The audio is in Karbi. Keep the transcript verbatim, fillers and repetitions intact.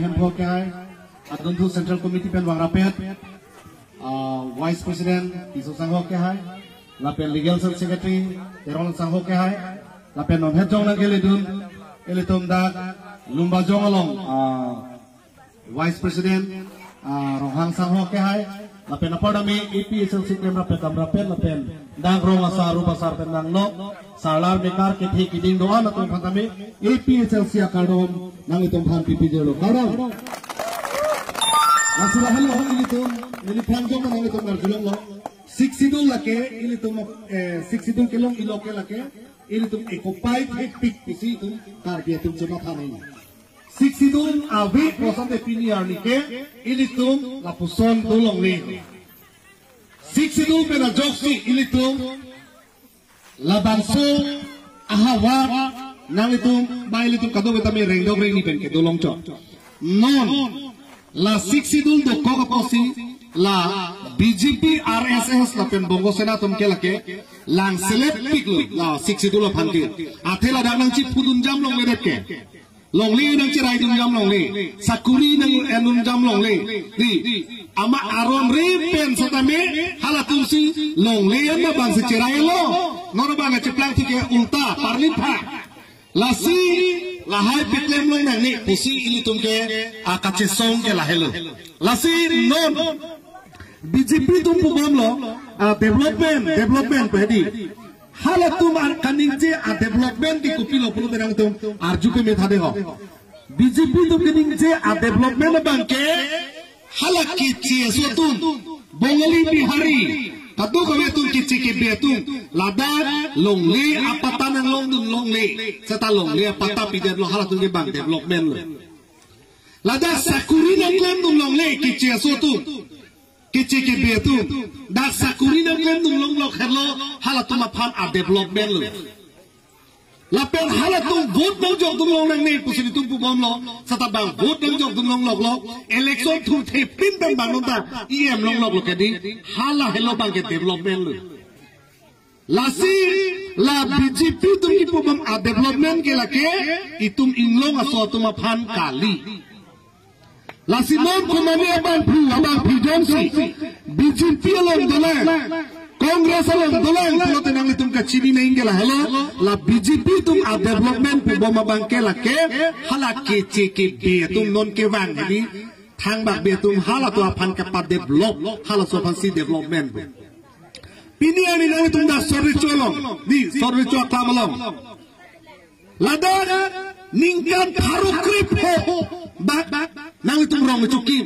Hemphu kehai, adunthu Central Committee pen vangrapet, ah, Vice President Tisso Sangho kehai, lapen Legal Cell Secretary Teron Sangho kehai, lapen non het jong nangkeledun, ilitum dak Lumbajong along, ah, Vice President, ah, Ronghang Sangho kehai, lapen apar tame A P H L C klemrap pen damrap pen lapen dak rong asar rup asar pen nanglo, sarlar mekar kethe kiding do-an atum aphan tame A P H L C akardom nanglitum aphan pipijirlo. Kardom. Lasi lahelo ilitum, neli phan jong nanglitum arjulonglo. Sixth Schedule lake, ilitum, eh, Sixth Schedule kelong ilo ke lake, ilitum eko pai thepik pusi itum Karbi atum chematha nangji. Sixth Schedule ave puson te pini arni ke ilitum lapuson dolongle. Sixth Schedule pen ajoksi ilitum labangso ahavar nanglitum ba ilitum kadokave tame rengdok rengni pen kedolong chot. Non la Sixth Schedule dokok apotsi la B J P, R S S lapen Bongo Sena atum ke lake lang selet piklo la Sixth Schedule aphan ke. Athe ladak nangchiphudun jam longledet ke. Longle nangcheraidun jam longle. Sakuri nang-endun jam longle. Di, amat aron re pen setame halatumsi longle an abangsi cherailo. Non abang cheplang thike ulta, parlin pha. Lasi lahai peklem long nangne pusi ilitum ke akachesong ke lahelo. Lasi non B J P atum pubomlo, ah, development, development pu hedi. Halatum ar kaningje a-development ke kopilo pulote nangtum arju peme thade ho. B J P atum kaningje a-development abang ke hala keche aso atum, Bongali, Bihari, kadokave atum keche kebe atum, ladak longle apatta nanglongdun longle, seta longle apatta pidetlo, halatum ke bang development lo. Ladak sakuri nangklemdun longle keche aso atum, keche kebe atum. Dak sakuri nangklemdun longlok helo, halatum aphan a-development lo. Lapen halatum vote nangjokdun long nangne pusi ilitum pubomlo, seta bang vote nangjokdun longloklo, election thurthepin pen bang nonta E M longloklo ke di, hala helo bang ke development lo. Lasi la B J P atum kipubom a-development ke lake itum inglong aso atum aphan kali. Lasi non komatne abangphu, abangphu jongsi B J P along dolang, Congress along dolang pulote nanglitum kachini nangji ke lahelo, la B J P atum a-development pubom abang ke lake hala keche kebe atum non kevang hedi, thangbak be atum halatum aphan kepadevelop, halaso aphansi development. Pini arni nanglitum dak Sor Recho along, di Sor Recho aklam along, ladak ningkan pharo krepho bak nanglitum rong kechokim.